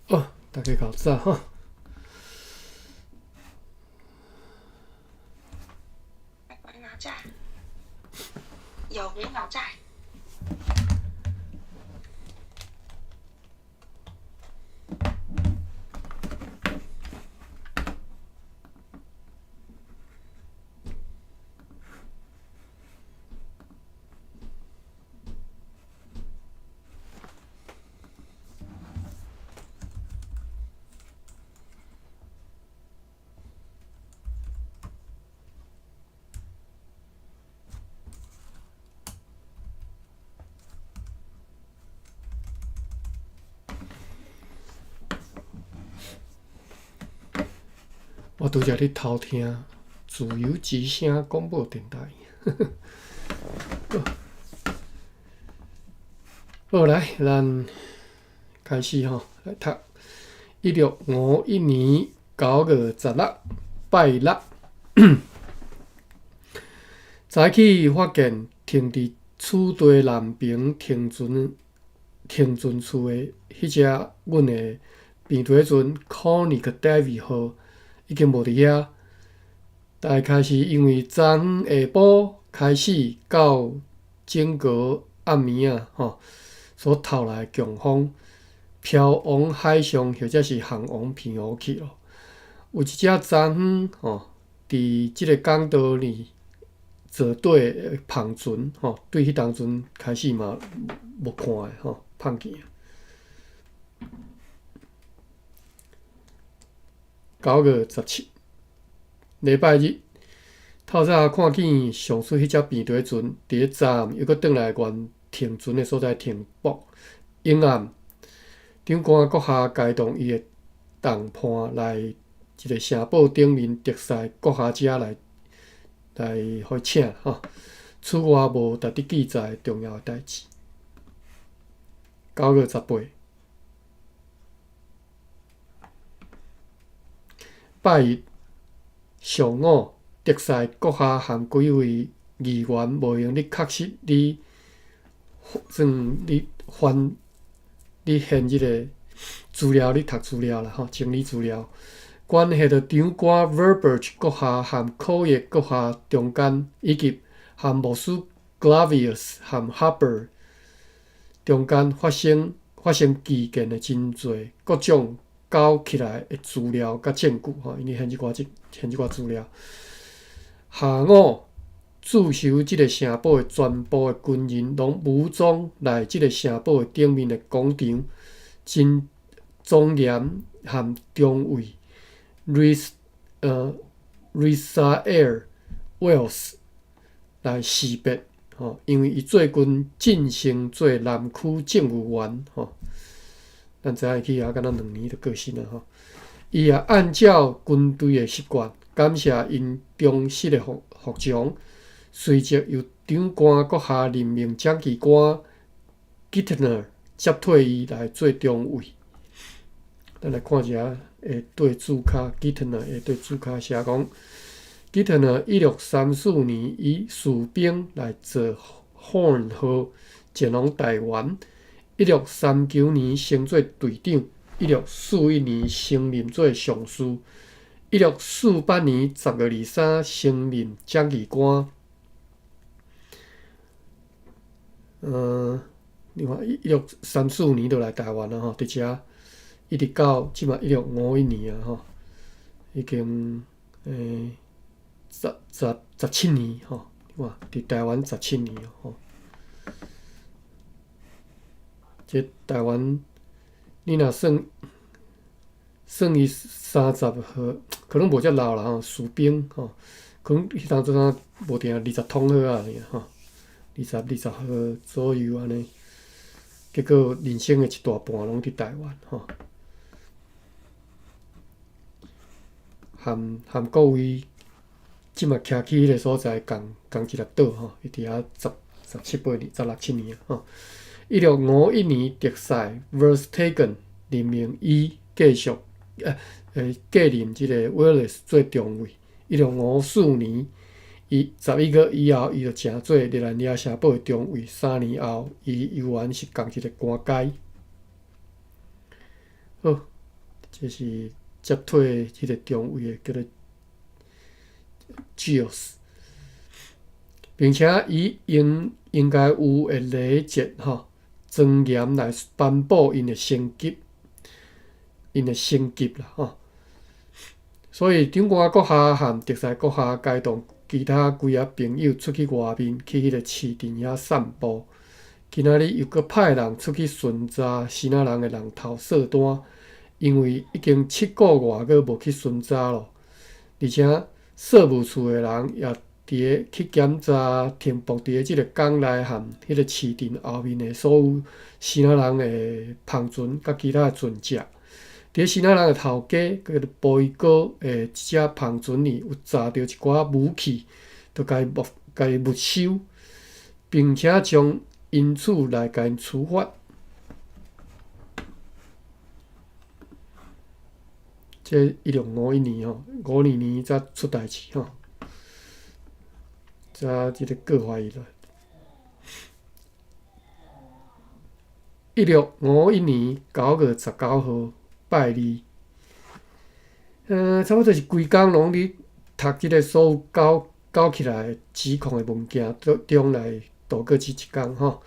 哦，大家較早吼。在，有鸟在。我拄才咧偷听自由之声广播电台。好，來，咱開始吼，來讀。1651年9月16，拜六，早起發現停佇此地南平停船停船處的彼隻阮的平底船 Konig David 號已經無佇遐。大概是因為昨昏下晡開始到整個暗暝仔吼所透來的強風，飄往海上或者是航往澎湖去咯。有一隻昨昏吼，佇這个港道裡坐底的帆船吼，對彼當陣開始嘛無看的吼，放去。9月17，禮拜日，透早看見上述彼隻平底船，佇咧昨暗猶閣轉來原停船的所在停泊。永暗，長官閣下改動伊的同伴來一个城堡頂面特賽閣下遮來來予伊請吼。此外無值得記載重要的代誌。9月18，拜一上午，特賽閣下和幾位議員無閒咧確實咧算咧翻咧現這个資料咧讀資料啦吼，整理資料。關係著長官 Verburg 閣下和考伊閣下中間，以及和牧師 Clavius 和 Harper 中間發生發生歧見的真濟各種搞起來的資料佮證據吼，𪜶咧現這寡證現這寡資料。下午，駐守這个城堡的全部的軍人攏武裝來這个城堡的頂面的廣場，真莊嚴和中尉 Ris Risaer Wells 來識別吼，因為伊最近晉升做南區政務員吼。咱知影伊去遐敢若2年就過身啊吼。伊也按照軍隊的習慣，感謝𪜶忠實的服服從，隨即由長官閣下任命掌旗官 Gittner 接替伊來做中尉。咱來看一下下底註卡，Gittner 下底註卡寫講，Gittner 1634年以士兵來坐 Horn 號前往台灣。1639年升做隊長，1641年升任做上士，1648年10月23升任掌旗官。你看1634年就來台灣啊吼，佇遮一直到這馬1651年啊吼，已經十十十七年吼，你看佇台灣十七年吼。這台灣，你若算算伊30歲，可能無遮老啦吼，士兵吼，可能彼當陣啊無定20通好啊爾吼，20歲左右按呢。結果人生的一大半攏佇台灣吼。含含各位這馬徛起彼个所在仝仝一粒島吼，伊佇遐十十七八年、十六七年吼。1651年，特賽 Verstegen 任命伊繼續繼任這个 Wallace 做中尉。1654年，伊11月以後，伊就成做熱蘭尼亞城堡的中尉。3年後，伊猶原是仝一个官階。好，這是接替彼个中尉的，叫做 Gios，並且以應應該有的禮節吼莊嚴來頒布𪜶的升級，𪜶的升級啦吼。所以長官閣下和特賽閣下偕同其他幾仔朋友出去外面去彼個市鎮遐散步。今仔日又閣派人出去巡查支那人的人頭數單，因為已經7個外閣無去巡查咯。而且稅務處的人也佇咧去檢查停泊佇咧這個港內和彼個市鎮後面的所有支那人的帆船佮其他的船隻。佇咧支那人的頭家叫做波伊哥的一隻帆船裡有查著一寡武器，就共伊沒共伊沒收，並且將因此來共𪜶處罰。這1651年吼，522年才出代誌吼，才這个告發伊啦。1651年9月19號拜二，差不多是規工攏佇讀這个所有交交起來指控的文件中來度過這一工吼，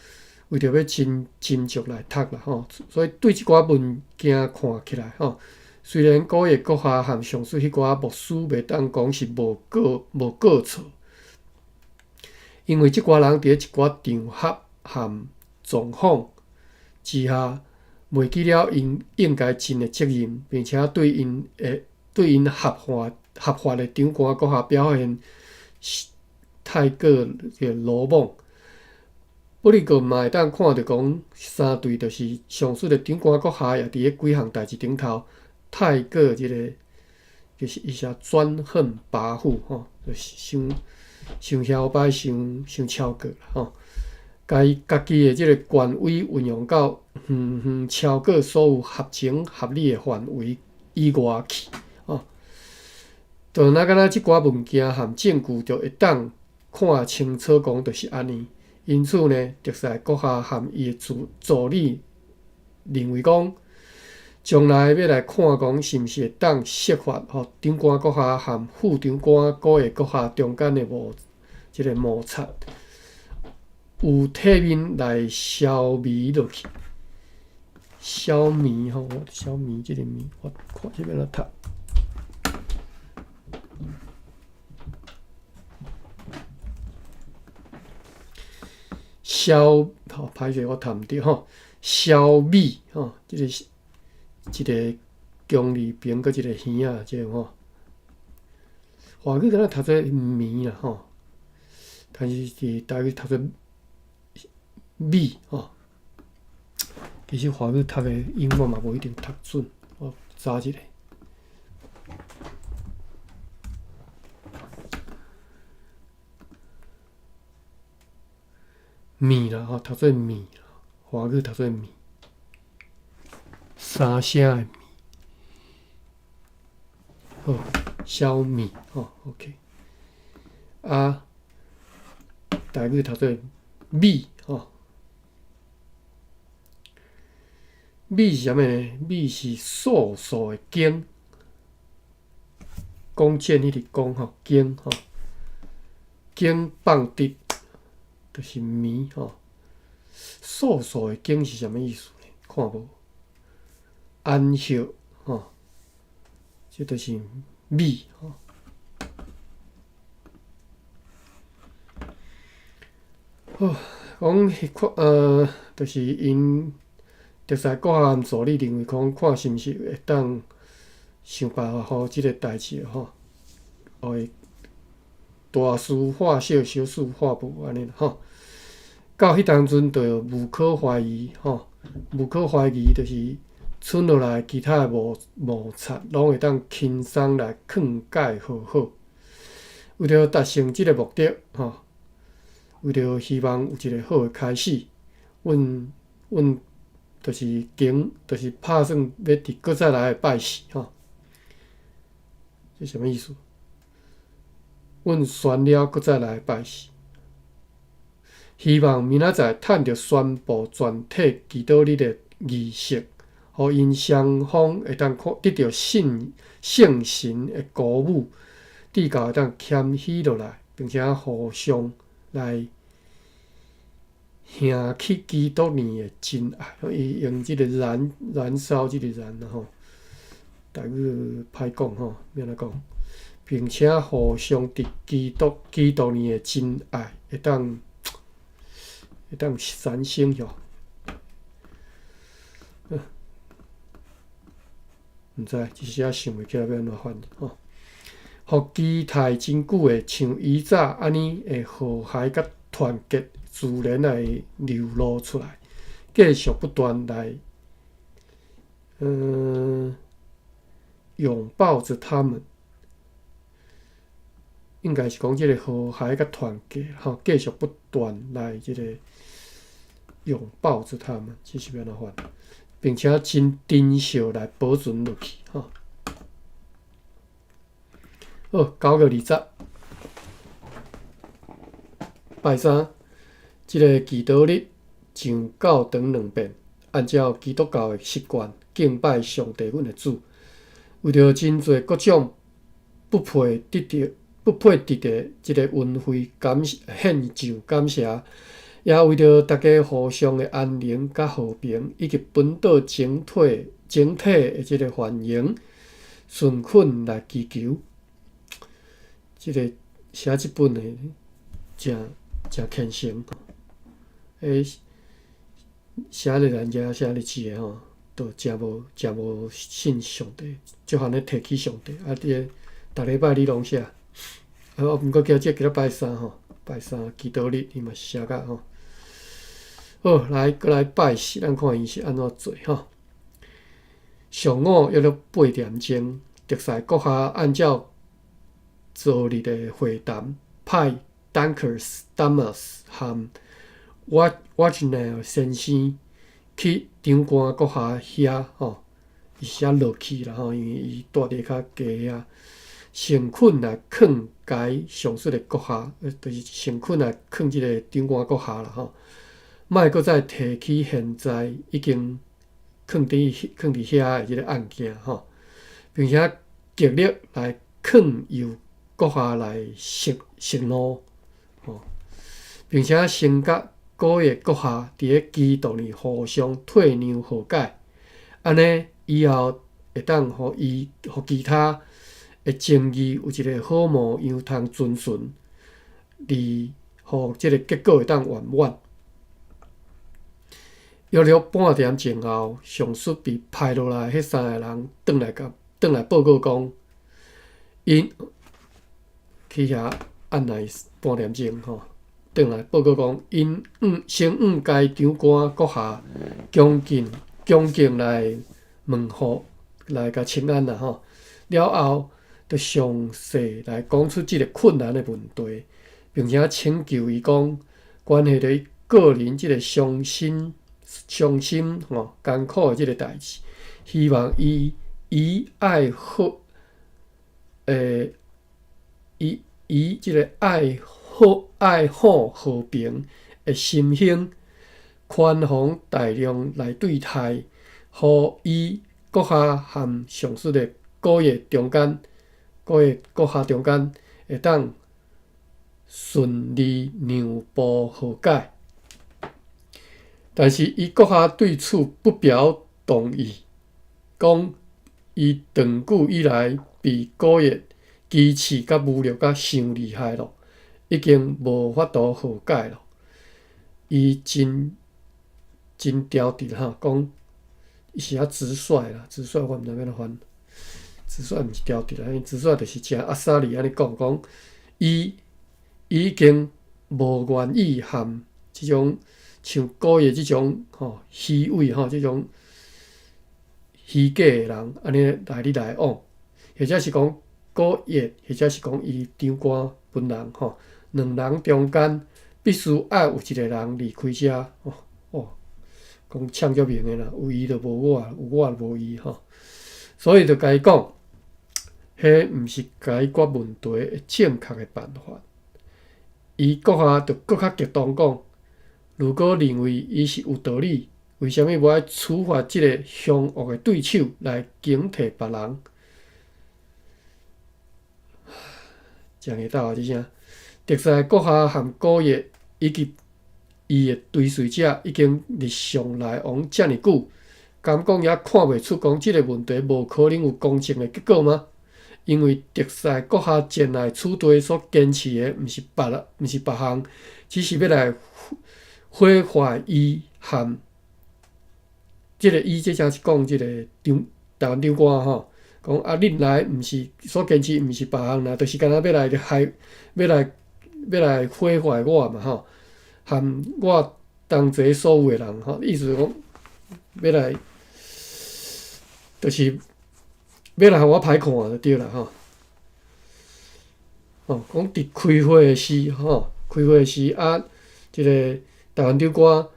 為著欲斟斟酌來讀啦吼，所以對這寡文件看起來吼，雖然古伊閣下和上述彼寡牧師袂當講是無過無過錯，因為這寡人佇咧一寡場合和狀況之下，袂記了𪜶應該盡的責任，並且對𪜶的對𪜶合法合法的長官閣下表現太過這個魯莽。不過嘛會當看著講，三對就是上述的長官閣下也佇咧幾項代誌頂頭太過這個，就是伊寫專橫跋扈吼，就是傷傷囂擺、傷傷超過啦吼。共伊家己的這个權威運用到遠遠超過所有合情合理的範圍以外去吼。就若敢若這寡物件和證據就會當看清楚，講就是按呢。因此呢，特賽閣下和伊的助助理認為講，將來欲來看講是毋是會當設法，予長官閣下和副長官古會閣下中間的摩這个摩擦，有體面來消弭落去。消弭吼，消弭這个弭，我看這欲按怎讀。消吼，歹勢我讀毋著吼。消弭吼，這个是一个弓字邊閣一个耳仔，這个吼。華語敢若讀做糜啦吼，但是佇台語讀做米吼。其實華語讀的英文嘛無一定讀準，我查一下。糜啦吼，讀做糜，華語讀做糜，三聲的糜。好，消弭吼，OK。啊，台語讀做米吼。米是啥物呢？米是素素的弓，弓箭彼个弓吼，弓吼，弓放直，就是糜吼。素素的弓是啥物意思呢？看無？安息吼，這就是米吼。好，講彼款就是𪜶特賽閣下助理認為講，看是毋是會當想辦法，予這个代誌吼，予伊大事化小，小事化無按呢啦吼。到彼當陣就無可懷疑吼，無可懷疑就是剩落來其他的摩摩擦，攏會當輕鬆來勸解和好。為著達成這个目的吼，為著希望有一个好的開始，阮阮就是經，就是拍算欲佇閣再來的拜四吼。這啥物意思？阮阮宣了，閣再來拜四，希望明仔載趁著宣布全體祈禱日的儀式，予𪜶雙方會當看得著聖聖神的鼓舞，至到會當謙虛落來，並且互相來興起基督爾的真愛。伊用這個燃燃燒這個燃吼，台語歹講吼，欲按怎講？並且互相佇基督基督爾的真愛會當會當產生吼。毋知一時仔想袂起來欲按怎翻吼。予期待真久的，像以早按呢的和諧佮團結，自然來流露出來，繼續不斷來，擁抱著他們，應該是講這个和諧佮團結，吼，繼續不斷來這个擁抱著他們，這是欲按怎翻？並且真珍惜來保存落去，吼。好，9月20，拜三，這个祈禱日上教堂兩遍，按照基督教的習慣敬拜上帝，阮的主。為著真濟各種不配得著、不配得的這个恩惠感獻上感謝，也為著大家互相的安寧佮和平，以及本島整體整體的這个繁榮，誠懇來祈求。這个寫這本的誠誠虔誠，欸，寫咧咱遮寫日子的吼，都誠無誠無信上帝，足罕咧提起上帝。啊，這个逐禮拜你攏寫，啊，毋過今這今仔拜三吼，拜三祈禱日，伊嘛是寫甲吼。好，來閣來拜四，咱看伊是按怎做吼。上午約略8點鐘，特賽閣下按照昨日的會談，派 Dankers Damas 和 Wagner 先生去長官閣下遐吼，伊寫落去啦吼，因為伊蹛佇較低遐，誠懇來勸解上述的閣下，就是誠懇來勸這个長官閣下啦吼，莫閣再提起現在已經囥佇囥佇遐的這个案件吼，並且極力來勸誘閣下來息息怒吼，並且先佮古葉閣下佇咧基督裡互相退讓和解，按呢以後會當予伊予其他的爭議有一个好模樣通遵循，而予這个結果會當圓滿。約略半點鐘後，上述被派落來彼三个人轉來共轉來報告講，𪜶去遐按捺半點鐘吼，轉來報告講，𪜶向先向該長官閣下恭敬恭敬來問候，來共請安啦吼。了後，就詳細來講出這个困難的問題，並且請求伊講關係著伊個人這个傷心傷心吼艱苦的這个代誌，希望伊伊愛好，伊以這个愛好愛好和平的心胸，寬宏大量來對待，予伊閣下和上述的古葉中間，古葉閣下中間會當順利讓步和解。但是伊閣下對此不表同意，講伊長久以來被古葉歧視佮侮辱甲傷厲害咯，已經無法度和解咯。伊真真刁直哈，講伊是較直率啦，直率我毋知欲按怎翻，直率毋是刁直啦，因直率就是誠阿莎力按呢講，講伊已經無願意和這種像古葉這種吼虛偽吼這種虛假的人按呢來你來往，或者是講古葉，或者是講伊長官本人吼，兩人中間必須愛有一个人離開遮哦哦，講嗆足明的啦，有伊就無我，有我就無伊吼，所以就共伊講，彼毋是解決問題的正確的辦法。伊閣下就閣較激動講：如果認為伊是有道理，為啥物無愛處罰這个兇惡的對手來警惕別人？誠會鬥啊！這聲，特賽閣下和古葉以及伊的追隨者已經日常來往遮爾久，敢講猶看袂出講這个問題無可能有公正的結果嗎？因為特賽閣下前來此地所堅持的，毋是別人，毋是別項，只是欲來毀壞伊和這个伊，這正是講這个長台灣長官吼，講啊，恁來毋是所堅持，毋是別項啦，就是干焦欲來害，欲來欲來毀壞我嘛吼，和我同齊所有的人吼，意思講欲來，就是。欲來予我歹看就對啦吼。吼，講佇開會時吼，開會時啊，這个台灣長官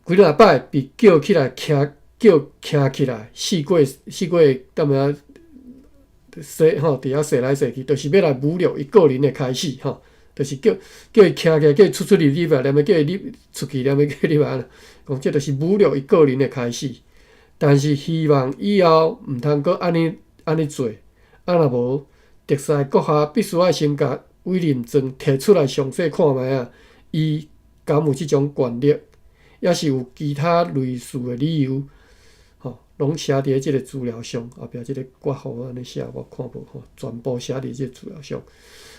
幾若擺被叫起來徛，叫徛起來，四過四過踮遐踅吼，佇遐踅來踅去，就是欲來侮辱伊個人的開始吼，就是叫叫伊徛起來，叫伊出出入入來，連欲叫伊入出去，連欲叫伊入來，講這就是侮辱伊個人的開始。但是希望以後毋通閣按呢按呢做，啊若無，特賽閣下必須愛先共委任狀提出來詳細看覓仔，伊敢有這種權力，抑是有其他類似的理由，吼，攏寫佇咧這个資料上，後壁這个括號按呢寫，我看無吼，全部寫佇這个資料上。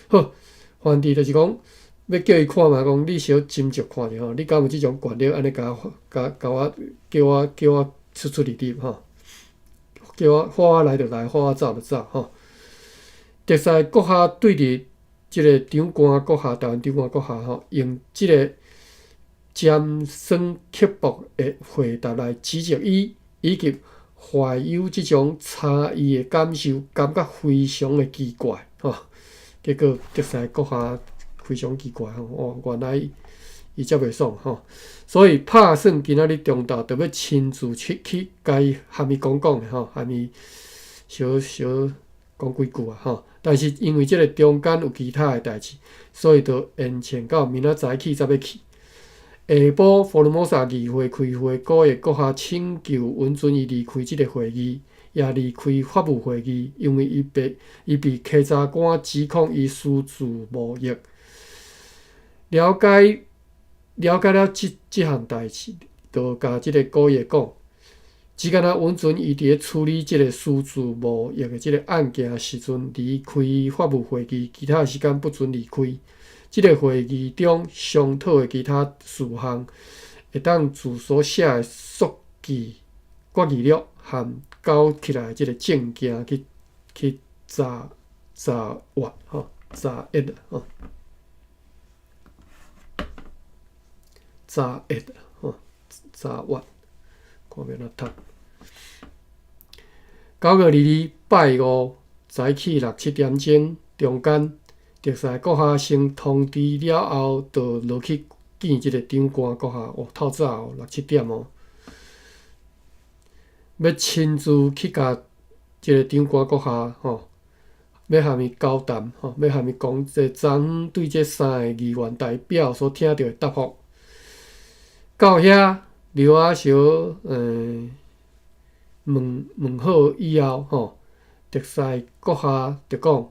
好，反正就是講，欲叫伊看覓，講你小斟酌看著吼，你敢有這種權力按呢共我，共共我叫我叫我。出出入入吼，叫我喊我來就來，喊我走就走吼。特賽閣下對佇這个長官閣下，台灣長官閣下吼，用這个尖酸刻薄的回答來指責伊，以及懷有這種差異的感受，感覺非常的奇怪吼。結果特賽閣下非常奇怪吼，哦，原來。伊才袂爽吼，所以拍算今仔日中晝著欲親自去去共伊含伊講講的吼，含伊小小講幾句啊吼。但是因為這个中間有其他的代誌，所以就延遲到明仔早起才欲去。下晡，福爾摩沙議會開會，古葉閣下請求允准伊離開這个會議，也離開法務會議，因為伊被伊被稽查官指控伊私自貿易。了解。了解了這這項代誌，就共這个古葉講，只干焦允准伊佇咧處理這个私自貿易的這个案件時陣離開法務會議，其他時間不准離開。這个會議中商討的其他事項，會當自所寫的速記決議錄和交起來這个證件去去查查閱吼，查閱吼。查閱吼，查閱，看欲按怎讀。9月2日拜五早起六七點鐘中間，特賽閣下先通知了後，就落去見這个長官閣下。哦，透早哦，六七點哦，欲親自去共這个長官閣下吼，欲含伊交談吼，欲含伊講這昨昏對這三个議員代表所聽著的答覆。到遐，劉阿小，問問好以後，吼，特賽閣下就講，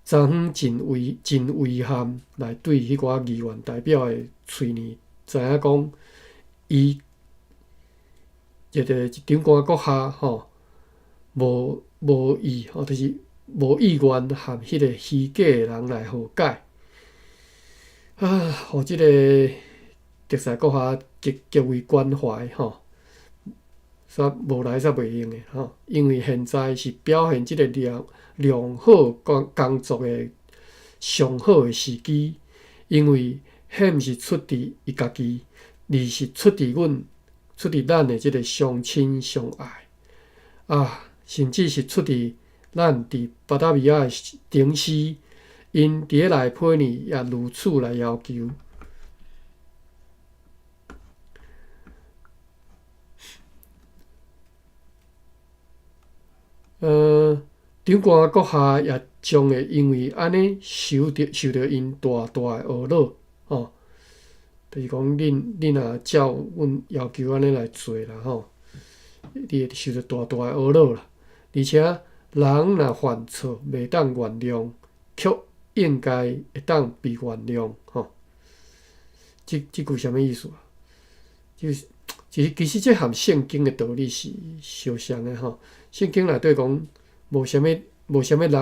昨昏真遺真遺憾來對彼寡議員代表的喙爾知影講，伊這个長官閣下吼，無無意吼，就是無意願和彼个虛假的人來和解，啊，予這个。特賽閣下極極為關懷吼，煞無來煞袂用的吼，因為現在是表現這个良良好工工作的上好的時機，因為彼毋是出佇伊家己，而是出佇阮、出佇咱的這个相親相愛啊，甚至是出佇咱佇巴達維亞的城市，𪜶佇咧內批呢也如此來要求。長官閣下也將會因為按呢受著𪜶大大的懊惱，吼，就是講恁若照阮要求按呢來做啦，吼，你會受著大大的懊惱啦。而且人若犯錯袂當原諒，卻應該會當被原諒，吼。這句啥物意思啊？就是其實這和聖經的道理是相像的吼。聖經內底講，無啥物人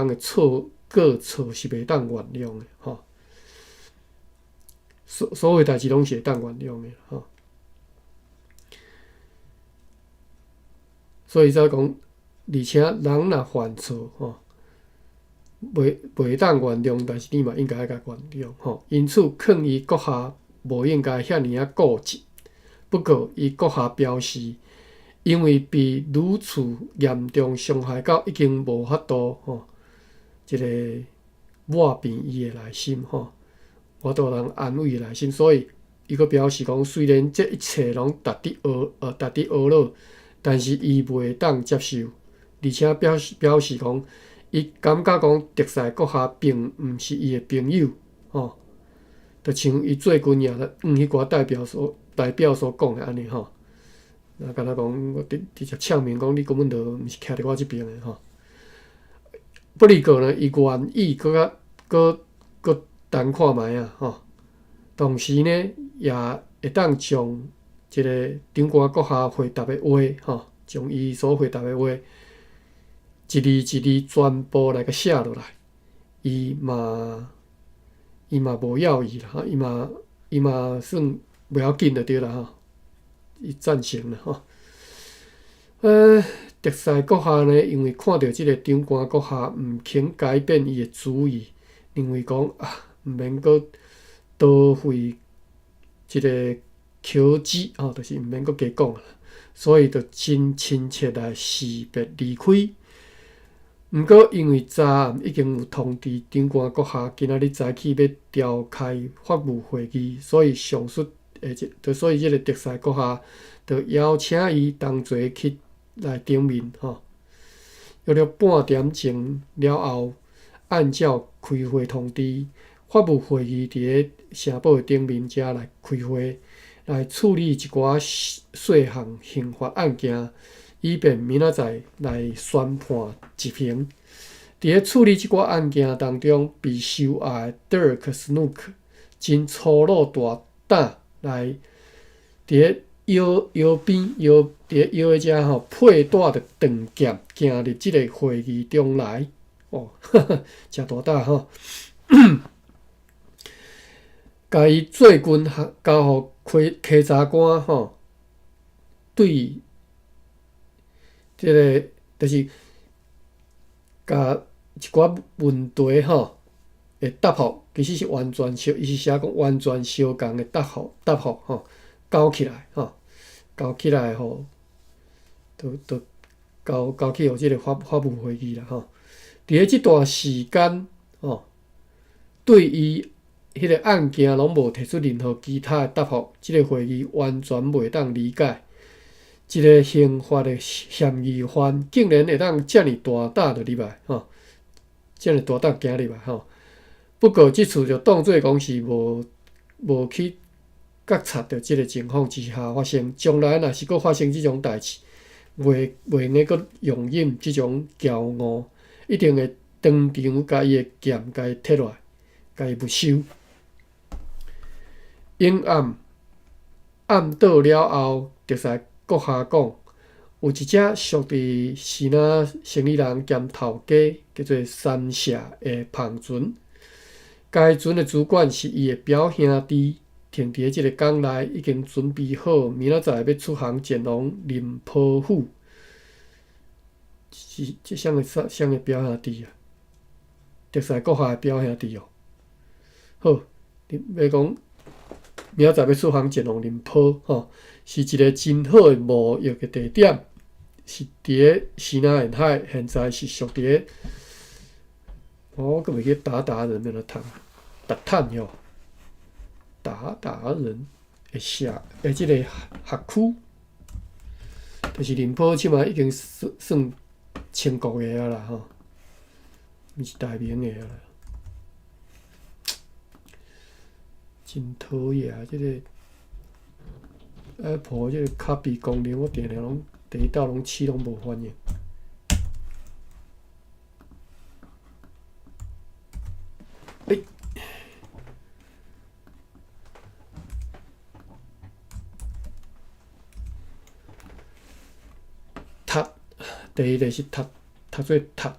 的錯過錯是袂當原諒的吼。所有代誌攏是會當原諒的吼。所以才講，而且人若犯錯吼，袂當原諒，但是你嘛應該愛共原諒吼。因此，勸伊閣下無應該遐爾仔固執。不過，伊閣下表示，因為被如此嚴重傷害到已經無法度吼，這個抹平伊的內心吼，無法度通安慰內心，所以伊閣表示講，雖然這一切攏值得懊惱，但是伊袂當接受，而且表示講，伊感覺講德賽閣下並毋是伊的朋友吼，就像伊最近也彼寡代表所講的按呢吼，啊，敢若講我直接嗆明講，你根本就毋是徛佇我這邊的吼。不過呢，伊願意閣較閣閣等看覓啊吼。同時呢，也會當將這個長官閣下回答的話吼，將伊所回答的話，一字一字全部來共寫落來。伊嘛無要伊啦，伊嘛算袂要緊就對啦吼，伊贊成啦吼。德賽閣下呢，因為看著這個長官閣下毋肯改變伊的主意，認為講啊，毋免閣多費這個口舌吼，就是毋免閣加講啦，所以就真親切來辭別離開。毋過因為昨暗已經有通知長官閣下今仔日早起欲召開法務會議，所以上述的這，所以這個德賽閣下就邀請伊同齊去來頂面吼。約了半點鐘了後，按照開會通知，法務會議佇咧城堡的頂面遮來開會，來處理一寡細項刑法案件，以便明仔載來宣判執行。佇咧處理這寡案件當中，被收押的德爾克·斯努克真粗魯大膽來佇咧腰邊腰佇咧腰的遮吼，佩帶著長劍行入這个會議中來。哦，誠大膽吼！共伊最近交予稽查官吼，對這个就是共一寡問題吼的答覆，其實是完全相，伊是寫講完全相仝的答覆吼，交起來吼，交起來予，就交去予這个法務會議啦吼。佇咧這段時間吼，對伊彼个案件攏無提出任何其他的答覆，這个會議完全袂當理解。一个刑法的嫌疑犯竟然會當遮爾大膽就入來吼，遮爾大膽行入來吼。不過這次就當做講是無去覺察著這个情況之下發生，將來若是閣發生這種代誌，袂用得閣容忍這種驕傲，一定會當場共伊的劍共伊提落來，共伊沒收。永暗暗倒了後，德賽閣下講，有一隻屬佇支那生意人兼頭家，叫做三社的帆船。該船的主管是伊的表兄弟，停佇咧這个港內，已經準備好明仔載欲出航前往寧波府。是這啥个表兄弟啊？德賽閣下的表兄弟哦。好，欲講明仔載欲出航前往寧波吼，是一个真好的貿易的地點，是佇咧西南沿海，現在是屬佇咧，我閣袂記韃靼人欲按怎讀，韃靼吼，韃靼人的社的這个轄區，就是寧波這擺已經算清國的啊啦吼，毋是大明的啊啦。真討厭，這个 Apple 這个 copy 功能，我定定攏第一道攏試攏無反應。欸，讀，第一个是讀，讀做讀，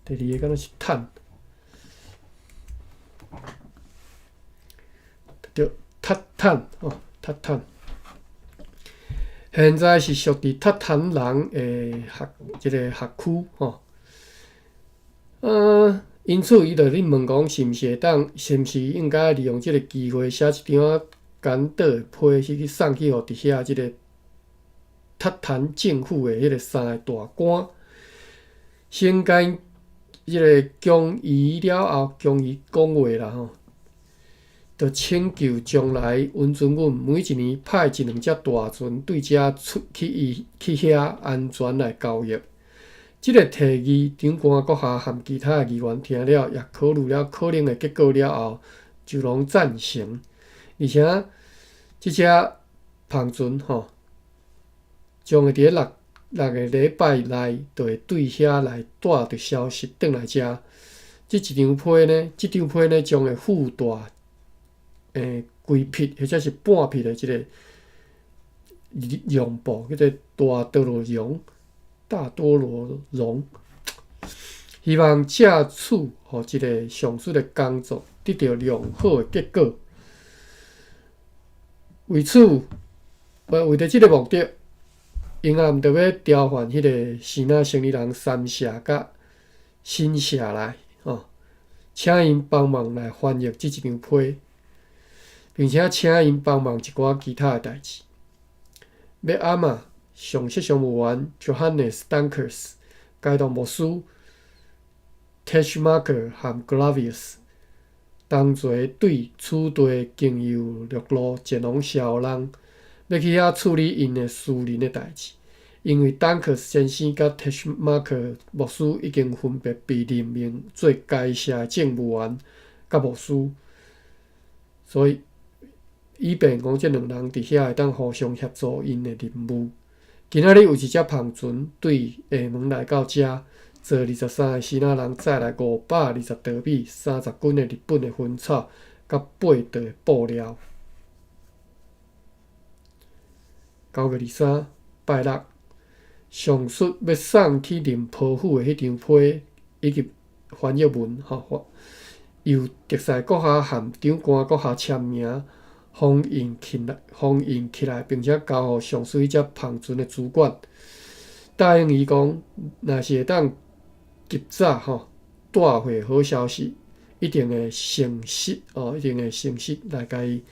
第二个敢若是趁。著塔坦哦，塔坦。現在是屬佇塔坦人的學這个學區吼。因此伊就咧問講，是毋是會當，是毋是應該利用這个機會寫一張簡短的批去送去予佇遐這个塔坦政府的彼个三个大官，先共這个講伊了後，講伊講話啦吼。就請求將來允准阮每一年派一兩隻大船對遮出去伊去遐安全來交易。這个提議，長官閣下和其他的議員聽了，也考慮了可能的結果了後，就攏贊成。而且，這隻帆船吼，將會佇咧六六个禮拜內，就會對遐來帶著消息轉來遮。這一張批呢，這張批呢，將會附帶。規匹或者是半匹的這个絨布，叫做大多羅絨，大多羅絨。希望藉此，予這个上述的工作得到良好的結果。為此，為著這个目的，𪜶也毋著欲調換彼个生仔生理人三社佮新社來，吼，請𪜶幫忙來翻譯這一張批。並且請𪜶幫忙一寡其他的代誌。欲暗啊，上席商務員 Johannes Dankers、該堂牧師 Teschmacher 和 Gravius 同齊對此地經由陸路前往蕭人，欲去遐處理𪜶的私人的代誌。因為 Dankers 先生佮 Teschmacher 牧師已經分別被任命做該社的政務員佮牧師，所以。以便講，這兩人佇遐會當互相協助𪜶的任務。今仔日有一隻帆船對廈門來到遮，載23个支那人載來520稻米、30斤的日本的薰草，佮8袋的布料。9月23，拜六，上述欲送去寧波府的彼張批以及翻譯文，吼，由特使閣下和長官閣下簽名。封印起來，封印起來，並且交予上述彼隻帆船的主管，答應伊講，若是會當及早吼帶回好消息，一定會誠實哦，一定會誠實來共伊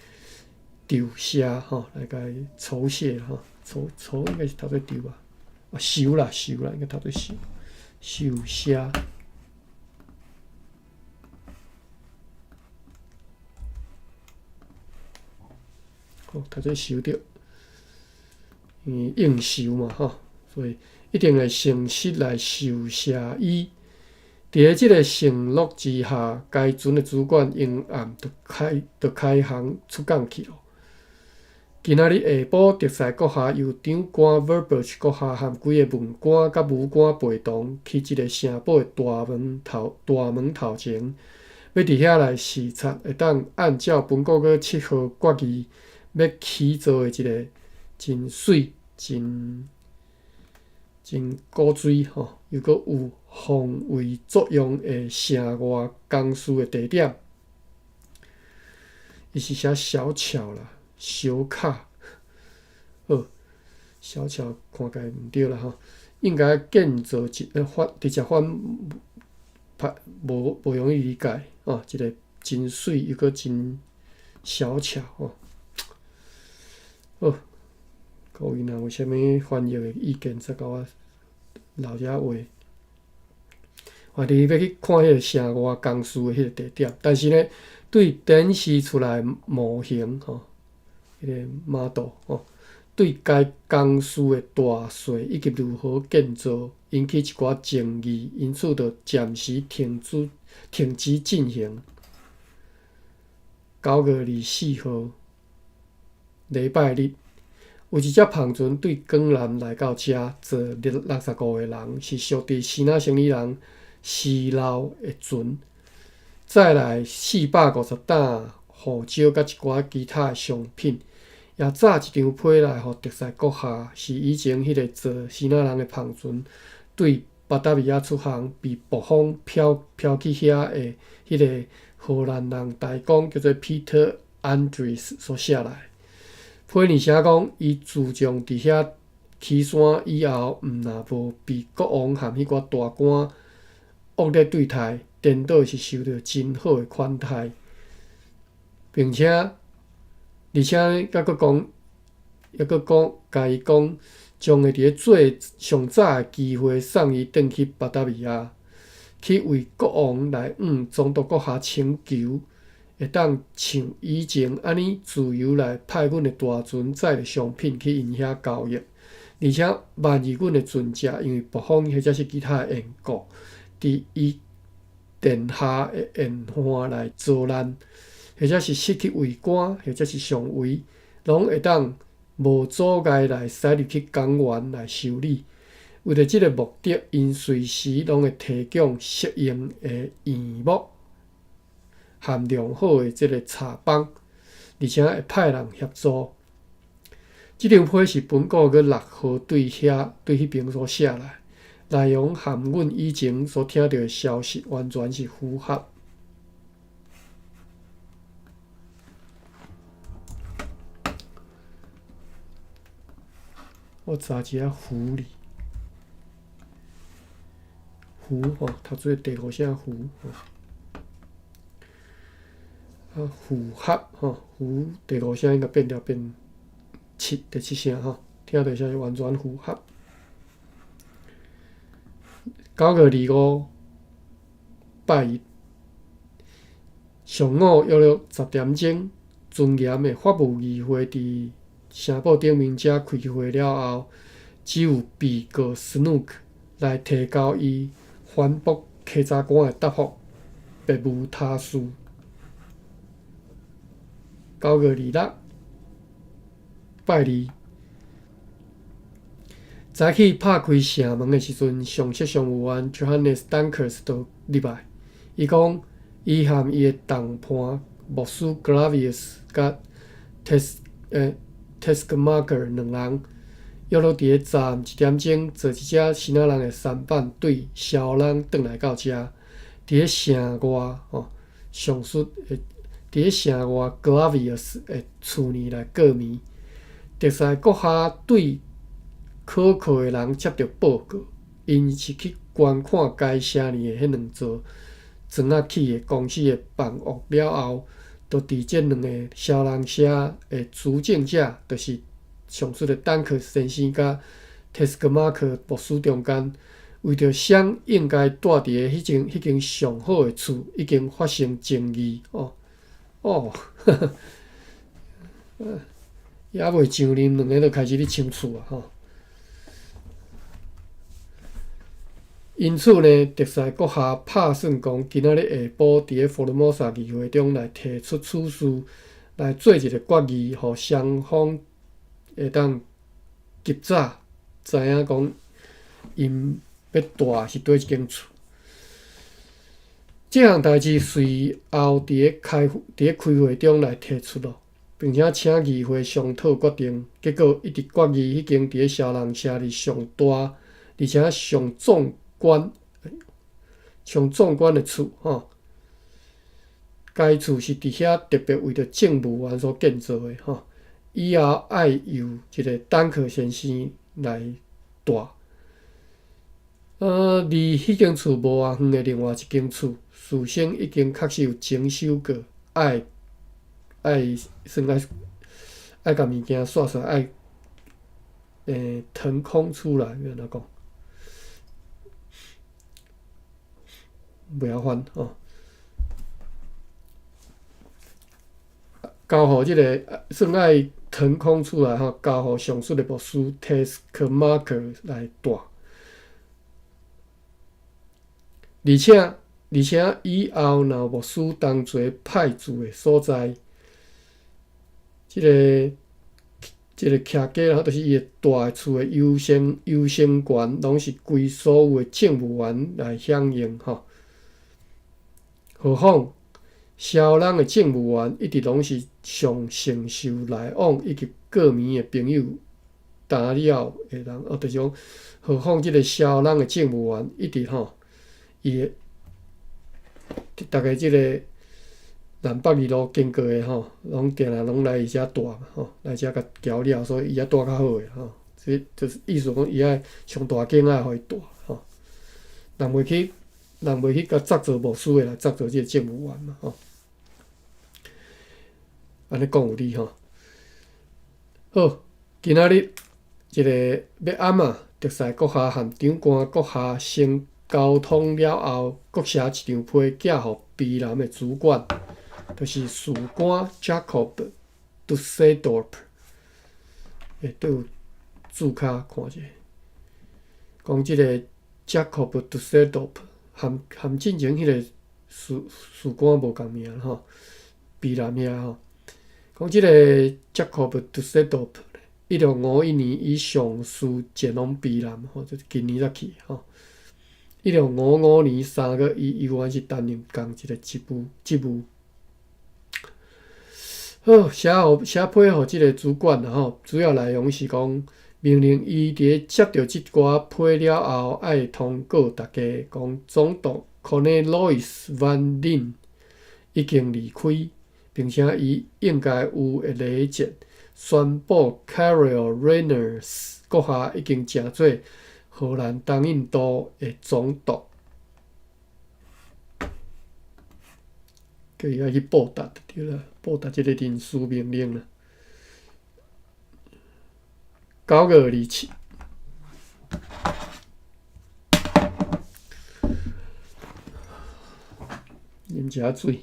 酬謝吼，來共伊酬謝吼，酬酬應該是讀做酬吧？啊，酬啦，酬啦，應該讀做酬，酬謝。哦，讀做酬著，因為應酬嘛，吼，所以一定會誠實來酬謝伊。佇咧這个承諾之下，該船的主管𪜶暗就開就開航出港去囉。今仔日下晡，特使閣下由長官 Verburch 閣下和幾个文官佮武官陪同去這个城堡的大門頭大門頭前，欲佇遐來視察，會當按照本國閣七號決議。欲起造的一个真媠、真真古錐吼，又閣有防衛作用的城外工事的地點。伊是寫小巧啦，小卡，好，小巧看起來毋對啦吼，應該建造一反直接反歹無無容易理解吼，一个真媠又閣真小巧吼。好，各位若有啥物翻譯的意見，再共我留遮話。我佇欲去看彼个城外工事的彼个地點，但是呢，對展示出來模型吼，彼个 model 吼，對該公司的大細以及如何建造引起一寡爭議，因此就暫時停止進行。9月24號，禮拜日，有一隻帆船對江南來到遮，載65個人，是屬佇支那生理人私撈的船，載來450擔胡椒佮一寡其他的商品，也紮一張批來予特賽閣下，是以前彼个做支那人的帆船對巴達維亞出航，被暴風飄飄去遐的彼个荷蘭人大公叫做 Peter Andries 所寫來。批爾寫講，伊自從佇遐起山以後，毋若無被國王和彼寡大官惡劣對待，顛倒是受著真好的款待，並且而且猶閣講，猶閣講，共伊講，將會佇咧做上早的機會送伊轉去巴達維亞，去為國王來向總督閣下請求，會當像以前按呢自由來派阮的大船載著商品去𪜶遐交易，而且萬一阮的船隻因為暴風或者是其他的緣故，佇伊殿下的沿岸來遭難，或者是失去桅杆，或者是上圍，攏會當無阻礙來駛入去港灣來修理。為著這个目的，𪜶隨時攏會提供適用的圓木和良好的這个柴枋，而且會派人協助。這張批是本個月6號對遐對彼爿所寫來，內容和阮以前所聽著的消息完全是符合。我查一下符字，符吼，讀做第五聲符吼。啊，符合吼，符第五聲應該變調變七，第七聲吼，聽著是完全符合。9月25，拜一，上午約略10點鐘，尊嚴的法務議會佇城堡頂面遮開會了後，只有被告斯努克來提交伊反駁稽查官的答覆，別無他事。9月26，拜二，早起拍開城門的時陣，上席商務員 Johannes Dankers 就入來。伊講，伊和伊的同伴牧師 Clavius 佮 Teskmaker 兩人，約落佇咧昨暗1點鐘，坐一隻支那人的舢板對蕭朗轉來到遮，佇咧城外吼，上述的佇咧城外 Clavius 的厝內來過暝。特賽閣下對可靠的人接著報告，𪜶是去觀看該城裡的彼兩座磚仔起的公司的房屋了後，就佇這兩个小人車的主政者，就是上述的丹克先生佮 Teskmaker 牧師中間，為著誰應該住佇咧彼間上好的厝，已經發生爭議哦哦，呵呵，猶未上任，兩个就開始咧搶厝啊吼。因此呢，特賽閣下拍算講，今仔日下晡佇咧福爾摩沙議會中來提出此事，來做一个決議，予雙方會當及早知影講，𪜶欲蹛是佗一間厝。這項代誌隨後佇咧開會中來提出咯，並且請議會商討決定。結果一直決議彼間佇咧小人城裡上大，而且上壯觀、上壯觀的厝吼，該厝是佇遐特別為著政務員所建造的吼。以後愛由一个丹克先生來蹛。離彼間厝無偌遠的另外一間厝，事先已經確實有整修過，愛愛算愛愛共物件煞煞愛騰空出來，欲按怎講？袂曉翻吼，交予這个算愛騰空出來吼，交予上述的牧師 Teschmacher 來帶。而且以後若有牧師同齊派駐的所在，這個徛家就是伊會蹛厝的優先權，攏是歸所有的政務員來享用吼。何況蕭人的政務員一直攏是上承受來往以及過暝的朋友干擾的人，哦，就是講，何況這個蕭人的政務員一直吼，伊會逐家這個南北二路經過的吼，攏定定攏來伊遮蹛嘛吼，來遮共攪了，所以伊遐蹛較好的吼。這就是意思講，伊愛上大間仔予伊蹛吼，人袂去共鑿做牧師的來鑿做這個政務員嘛吼。按呢講有理吼。好，今仔日這個欲暗啊，特賽閣下和長官閣下先溝通了後，閣寫一張批寄予卑南的主管，就是士官 Jacob Dusseldorp。欸，佗有注跤看者，講這個 Jacob Dusseldorp 含進前彼個士官無仝名吼，卑南遐吼。講這個 Jacob Dusseldorp，1651年以上士前往卑南吼，就是今年才去吼。1655年3月，伊猶原是擔任仝一个職務。好，寫批予這个主管啦吼，主要內容是講命令伊佇咧接著這寡批了後，愛通告大家講總督 Cornelis van Rijn 已經離開，並且伊應該有的禮節宣布 Karel Reners 閣下已經成做荷蘭東印度的總督，叫伊愛去報答就對啦，報答這个人事命令啦。9527，啉一下水。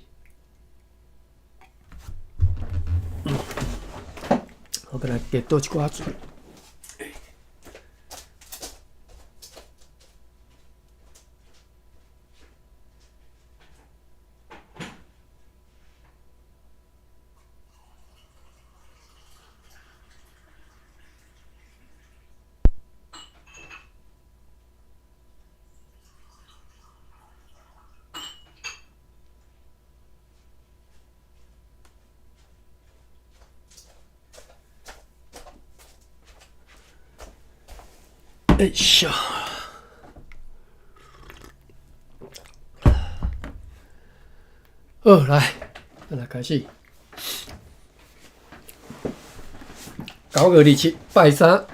我閣來加倒一寡水。哎呀！好，來，咱來開始。9527拜三，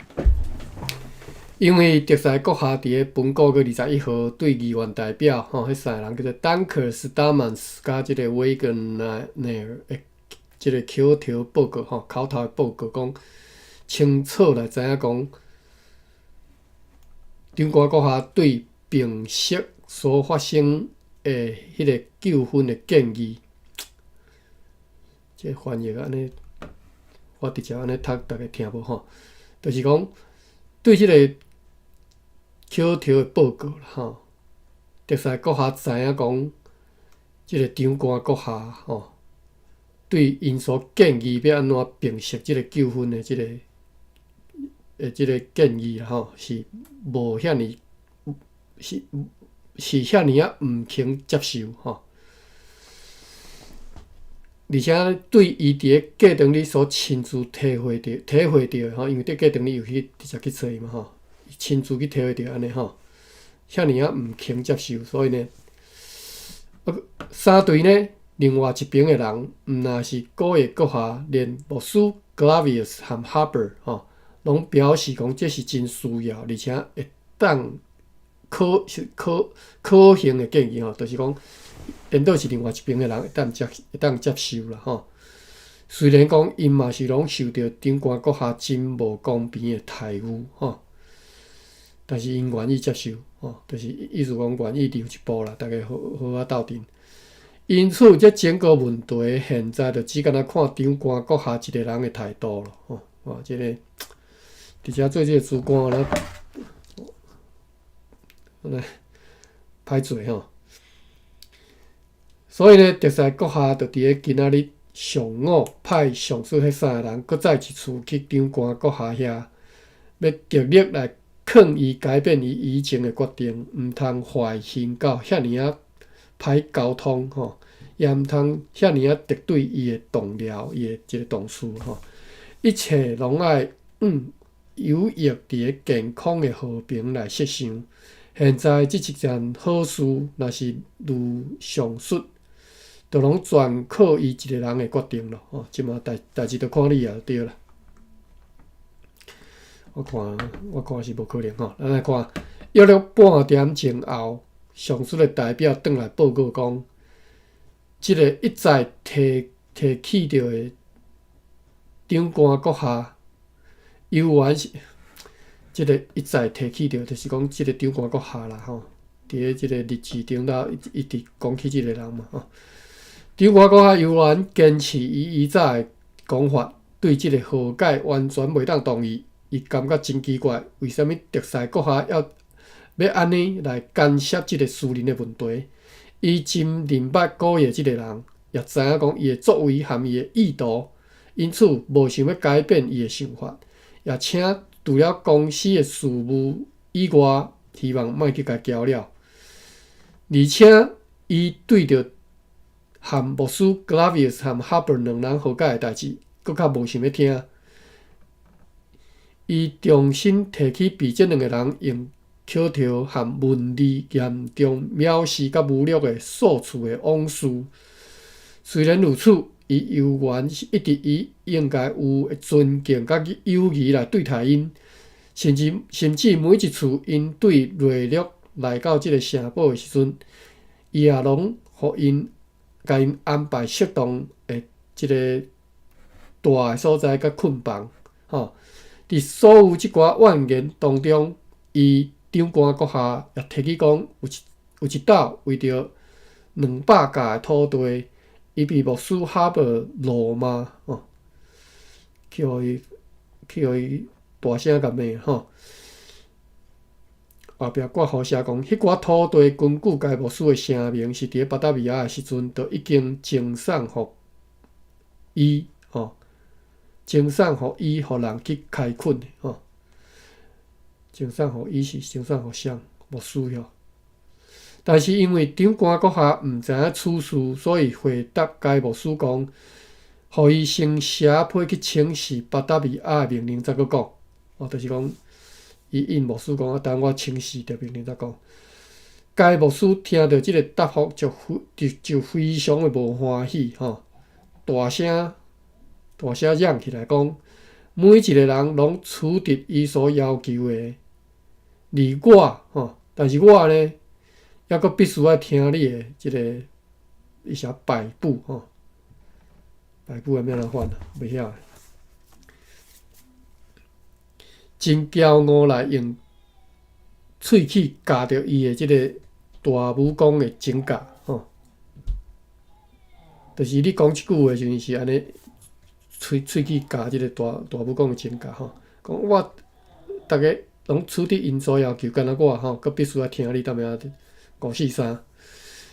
因為特賽閣下佇咧本個月21號對議員代表，吼，彼三個人叫做 Dankers、Damans 佮這個 Wagener 的這個口頭報告，吼，口頭的報告講清楚來知影講，長官閣下對平息所發生的彼個糾紛的建議，這個翻譯按呢，我直接按呢讀，逐家聽無吼？就是講對這個口頭的報告啦，吼，特使閣下知影講，這個長官閣下吼，對𪜶所建議欲按怎平息這個糾紛的這個建議啦，吼，是無遐爾是遐爾仔毋肯接受吼，而且對伊佇咧過程裡所親自體會著的吼，因為佇過程裡有去直接去揣伊嘛吼，親自去體會著按呢吼，遐爾仔毋肯接受，所以呢，啊，三隊呢，另外一邊的人，毋但是古意閣下，連牧師 Clavius 和 Harper 吼，攏表示講這是真需要，而且會當可行的建議吼，就是講，顛倒是另外一邊的人會當接受啦吼。雖然講𪜶嘛是攏受著長官閣下真無公平的待遇吼，但是𪜶願意接受吼，就是意思講願意讓一步啦，逐家好好仔鬥陣。因此，這整個問題現在就只干焦看長官閣下一个人的態度囉。吼，哇，這個佇遮做這个主官咧，來歹做吼。所以呢，特賽閣下就佇咧今仔日上午派上述彼三个人，閣再一次去長官閣下遐，欲極力來勸伊改變伊以前的決定，毋通壞行到遐爾仔歹溝通吼，也毋通遐爾仔敵對伊的同僚，伊的這个同事吼，一切攏愛按有益佇咧健康的和平來設想。現在這一件好事，若是如上述，就攏全靠伊一个人的決定囉。吼，這馬代代誌就看你啊，對啦。我看我看是無可能吼。咱來看，約略半點鐘後，上述的代表轉來報告講，這个一再提提起著的長官閣下，猶原是這个一再提起著，就是講這个長官閣下啦吼。佇咧這个日誌頂頭一直講起這个人嘛吼。長官閣下猶原堅持伊以早的講法，對這个和解完全袂當同意。伊感覺真奇怪，為啥物特賽閣下要欲按呢來干涉這个私人的問題？伊真認捌古葉這个人，也知影講伊的作為和伊的意圖，因此無想欲改變伊的想法，也請除了公司的事務以外，希望莫去共攪擾。而且，伊對著和牧師 Clavius 和 Harper 兩人和解的代誌，閣較無想欲聽。伊重新提起被這兩个人用口條和文字嚴重藐視佮侮辱的數次的往事。雖然如此，伊猶原是一直以應該有的尊敬佮友誼來對待𪜶，甚至甚至每一次𪜶對內陸來到這个城堡的時陣，伊也攏予𪜶共𪜶安排適當的這个蹛的所在佮睏房，吼。佇所有這寡怨言當中，伊長官閣下也提起講，有一有一晝為著200甲的土地，伊被牧師哈伯辱罵，吼，去予伊去予伊大聲共罵，吼。後壁括號寫講，彼寡土地根據該牧師的聲明，是佇咧巴達維亞的時陣，就已經贈送予伊，吼。贈送予伊，予人去開墾的吼。贈送予伊是贈送予誰？牧師吼。但是因為長官閣下毋知影此事，所以回答該牧師講，予伊先寫批去請示巴達維亞的命令，再閣講。哦，就是講，伊應牧師講，啊，等我請示著命令再講。該牧師聽著這个答覆，就非就就非常的無歡喜吼，大聲。大聲嚷起來講，每一个人攏取得伊所要求的，而我吼，但是我呢，猶閣必須愛聽你的這个伊寫擺布吼，擺布欲按怎翻啊？袂曉。真驕傲來用喙齒咬著伊的這个大拇公的指甲吼，就是你講這句話時陣是按呢。喙喙齒咬這个大大拇公的指甲吼，講我逐家攏取得𪜶所要求，干焦我吼，閣必須愛聽你踮遐五四三，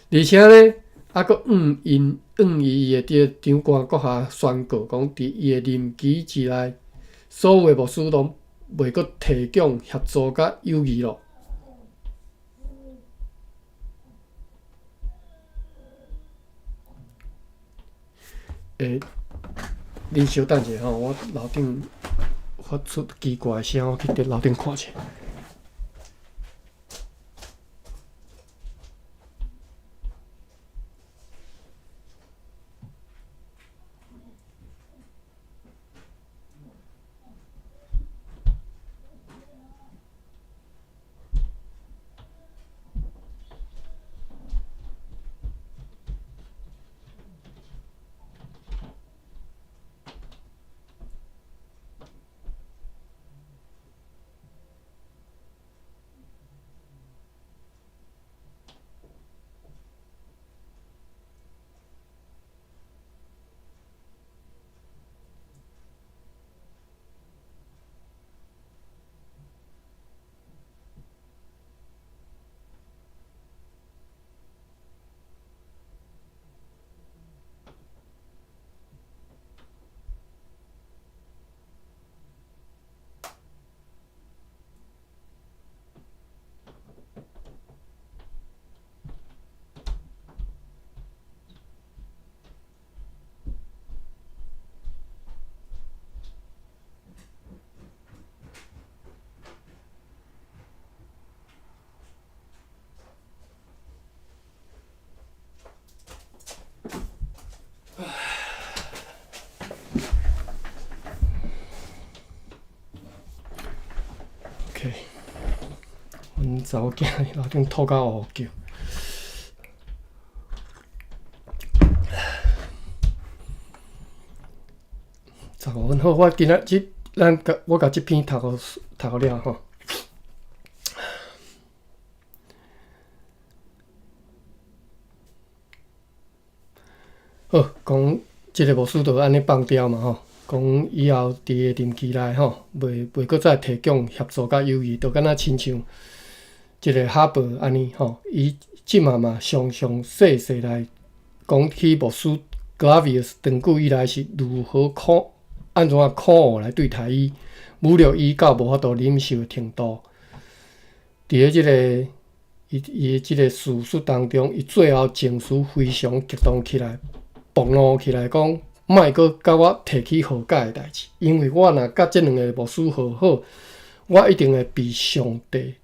而且呢，猶閣向𪜶向伊伊的這个長官閣下宣告講，佇伊的任期之內，所有的牧師攏袂閣提供協助佮友誼囉。欸，恁稍等一下吼，我樓頂發出奇怪的聲，我去佇樓頂看一下。查某囝伫楼顶吐甲乌叫。15分好，我今仔這咱共我共這篇讀予讀予了吼。好，講這个牧師就按呢放掉嘛吼，講以後佇个任期內吼，袂袂閣再提供協助佮友誼，就敢若親像這个哈伯按呢吼，伊這馬嘛詳詳細細來講起牧師 Clavius 長久以來是如何苦按怎苦惡來對待伊，侮辱伊到無法度忍受的程度。佇咧這个伊伊的這个敘述當中，伊最後情緒非常激動起來，暴怒起來，講莫閣佮我提起和解的代誌，因為我若佮這兩个牧師和好，我一定會被上帝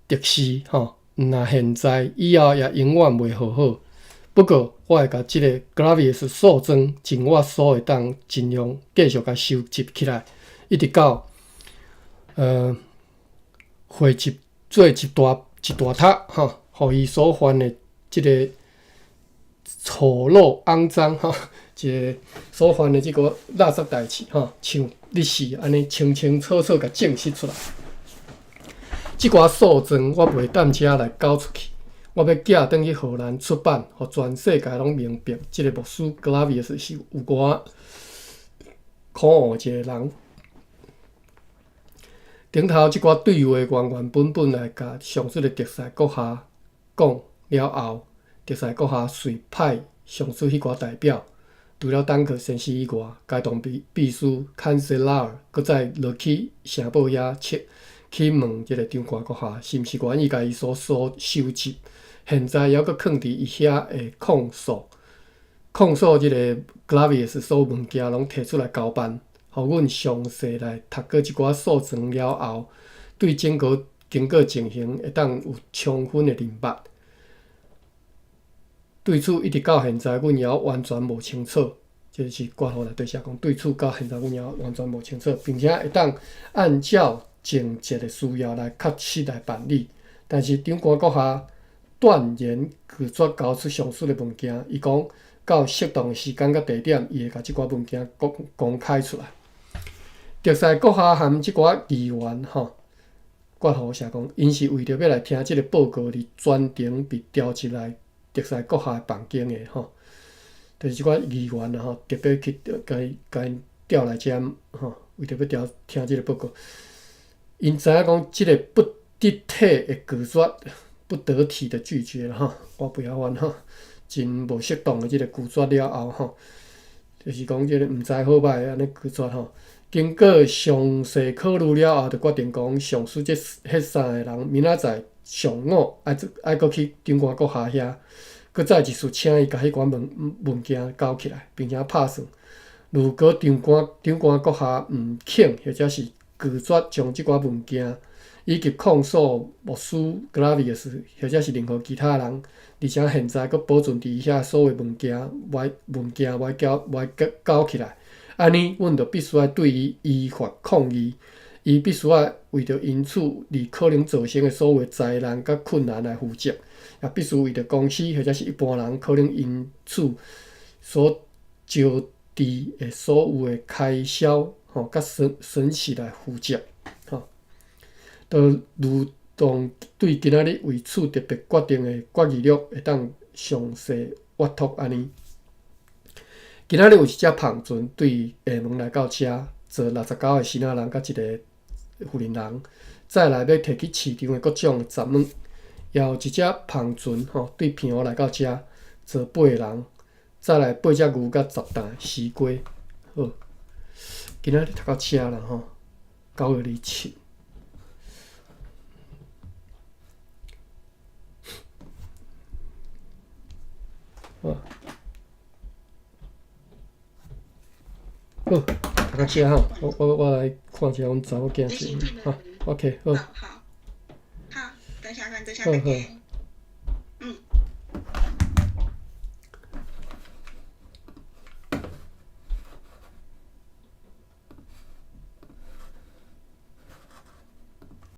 敵視吼。毋若現在，以後也永遠袂和好。不過，我會共這个 Clavius 訴狀，盡我所會當，盡量繼續共收集起來，一直到匯集做一大一大沓吼，予伊所犯的這个醜陋骯髒吼，一个所犯的這个垃圾代誌吼，像歷史按呢清清楚楚共證實出來。這寡訴狀我袂踮遮來交出去，我欲寄轉去荷蘭出版，予全世界攏明白，這个牧師 Clavius 是有偌可惡的一个人。頂頭這寡對話原原本本來共上述的特賽閣下講了後，特賽閣下遂派上述彼寡代表，除了丹克先生以外，該同秘秘書坎塞拉爾閣再落去城堡遐去去問這个長官閣下，是毋是願意共伊所所收集，現在猶閣囥佇伊遐的控訴，控訴這个 Clavius 所有物件攏提出來交辦。予阮詳細來讀過這寡訴狀了後，對整個經過情形會當有充分的認捌。對此一直到現在，阮猶完全無清楚。這是括號內底寫講，對此到現在阮猶完全無清楚，並且會當按照情節的需要來確實來辦理。但是長官閣下斷然拒絕交出上述的文件，伊講到適當的時間佮地點，伊會共這寡文件公公開出來。特賽閣下含這寡議員吼，括號寫講，𪜶是為著欲來聽這个報告而專程被召集來特賽閣下的房間的吼，就是這寡議員啊吼，特別去共伊共𪜶調來遮吼，為著欲調聽這个報告。𪜶知影講這个不得體的拒絕，不得體的拒絕吼，我不曉翻吼，真無適當的這个拒絕了後吼，就是講這个毋知好歹按呢拒絕吼。經過詳細考慮了後，就決定講，上述這彼三个人，明仔載上午愛愛閣去長官閣下遐，閣再一次請伊共彼款文文件交起來，並且拍算，如果長官長官閣下毋肯，或者是拒絕將這寡文件以及控訴牧師 Clavius，或者是任何其他人，而且現在閣保存佇伊遐所有文件，袂文件袂交袂交交起來。按呢，阮就必須愛對伊依法抗議，伊必須愛為著因此而可能造成的所有災難佮困難來負責，也必須為著公司或者是一般人可能因此所招致的所有的開銷吼佮損損失來負責吼。就如同對今仔日為此特別決定的決議錄會當詳細閱讀按呢。今仔日有一隻帆船對廈門來到遮，坐69个支那人佮一个富人人，再來欲提去市場的各種雜物。也有一隻帆船吼對平湖來到遮，坐八个人，再來八隻牛佮10擔西瓜。好，今仔日讀到遮啦吼，9月27。好。好，讀到遮吼，我我我來看一下阮查某囝先，好，OK，好。好，好，等下，等下，再見。